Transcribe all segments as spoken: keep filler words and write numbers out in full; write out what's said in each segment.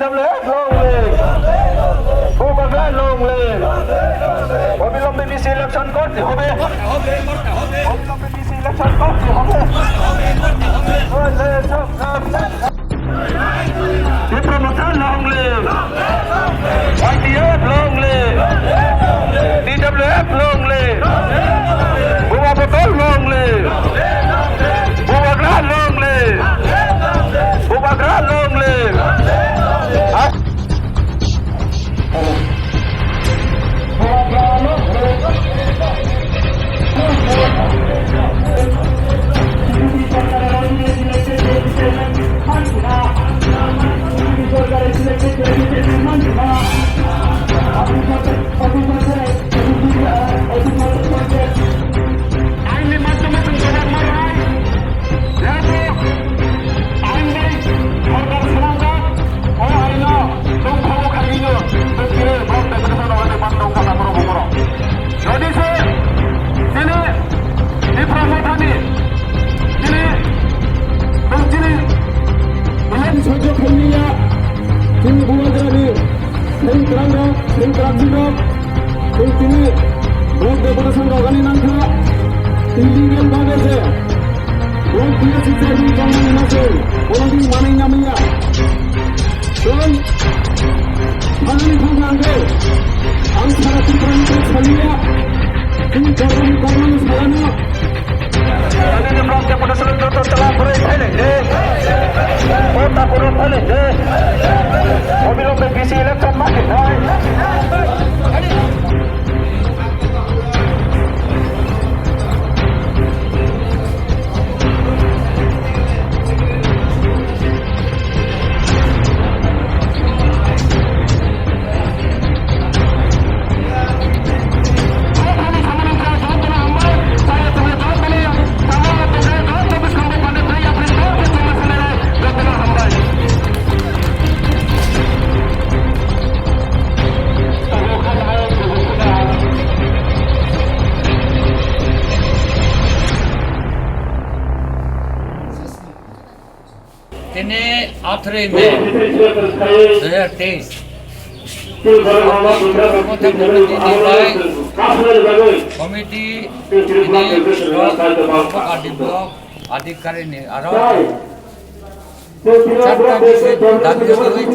Long live! Bubagra long live! অবিলম্বে BC election করতে হবে। অবিলম্বে বিসি ইলেকশন করতে হবে। Tipra Motha long live! Y T F long live! T W F long live! Bubagra long live! Bubagra long live! Bubagra long live! Aini madhyome chwng jawab ma rwnai. Jehetu ain bai sorkar swnamjak, o aino chwng follow khaigwino chwng tini borok deputation rok ani bandung kata borok bukurok. Jodi se chini Tipra Mothani chini chwng chini election sojjo khaimanya chini Bubagrani sengkrangrok, sengkrakjinrok, chwng tini block deputation rogani nangkha, illegal babe je block B S C chairman tongmani hwnwi chwng kono din manwi namanya. Chwng thangani thangkha ang khe, ang sara Tripurani kok saliya, chini Tripurani kokno salano. Ani ni block deputation joto chwla kwrwi phailai de. O takhoro phailai de. Obilombe B C election ma khe thai. Tini athri May dui hazar teis. Committee tini block, Adi block, Adi karini aro charta bisi dabi dabi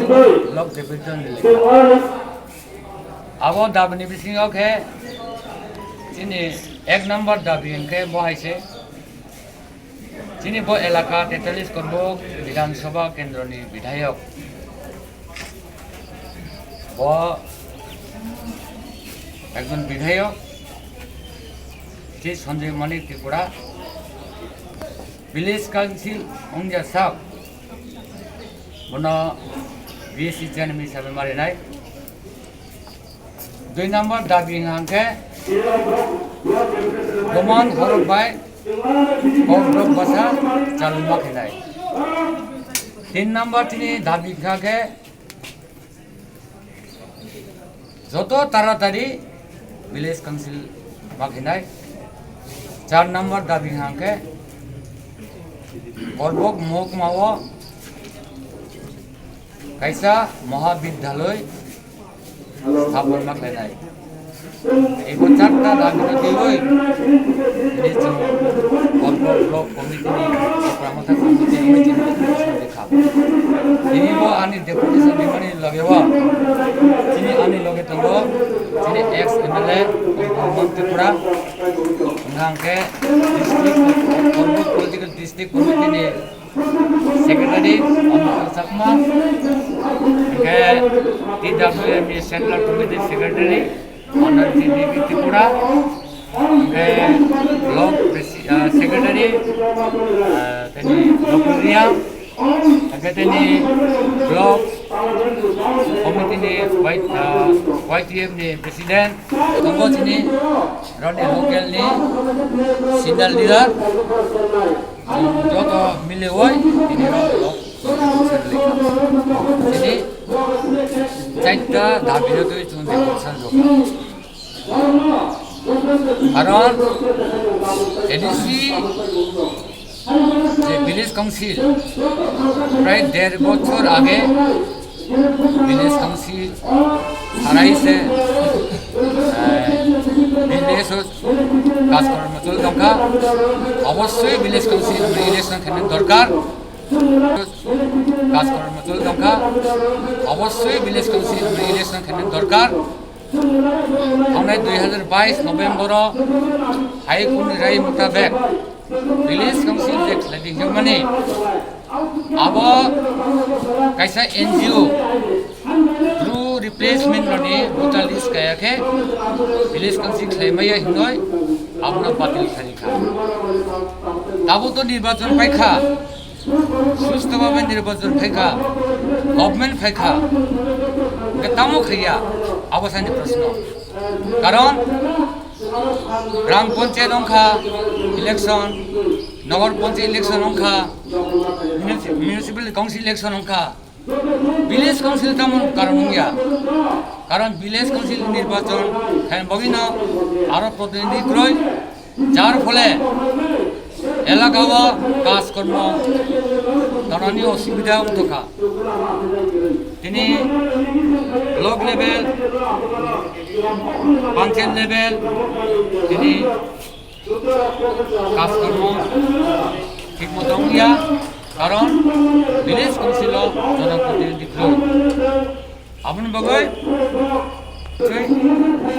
block division ni. Abo dabini bisingo khe chini ek number dabi hwnkhe bo hai se. Chini bo elaka tetalis Korbuk Bidhan Sabha Kendroni Bidhayok. Bo ekjon bidhayok, chi Sanjay Manik Tripura. Village Council wngya sak, bono B S C chairman hisabe marinai. Dui number dabi hwnkha khe, Roman borok bai Kokborok bwsa chaluma khainai. Tin number tini dabi hwnkha khe, joto taratari village council ma khainai. Char number dabi hwnkha khe, Kokborok mohokuma o kaisa mohabidyaloi sthapan ma khlainai. Ebo charta dabi no twiwi tini chwng Kokborok block committee ni Tipra Motha committee ni wngwi chini deputation rikha. Tini bo ani deputation rimani loge o chini ani loge tongo chini ex M L A Bhuban Tripura, hwnkha hwnkhe district, Kokborok political district committee ni Secretary Omkar Chakma, hwnkhe T W M ni Central Committee Secretary Anand G D B Tripura, hwnkhe Block Presi-, ah, Secretary, ah, tini Lokuria, hwnkhe tini Block Committee ni Y-, ah, Y T F ni President, tongo chini roni local ni senior leader. Joto miliwi tini rok tini chaita dabi no twi chwng de bwsa jokha. Karon A D C je village council prai der bochor age Village Council sarai se, eh, B P S o কাজ কর্ম চলে দংখা। অবশ্যই village council election khaina দরকার। কাজ কর্ম চলে দংখা। অবশ্যই village council election khaina দরকার। Thangnai dui hazar bais November o High Court ni rai mutabek village council je khlai di hwnmani abo kaisa N G O, Bru replacement roni voter list kaya khe village council khlai maya hinoi abono batil khlai kha. Tabuk to nirbachon pai kha, সুস্থভাবে নির্বাচন phaikha, government phaikha, hwnkhe tamo khaiya, abo sani proshno. Karon gram panchayat wngkha election, nogor panchayat election wngkha, municipal council election wngkha, village council tamo karon wngya. Karon village council nirbachon khaina bagwino aro protinidhi kwrwi, যার ফলে এলাকাও কাজকর্ম নানানি অসুবিধা হতো খা। Tini block level, panchayat level, tini কাজকর্ম ঠিক মতো হইয়া, কারণ village council o জনপ্রতিনিধি প্রয়োজন। Aboni bagwi twi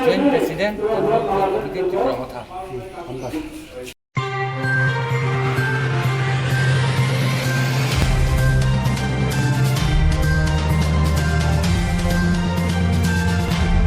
joint president Tripura Motha.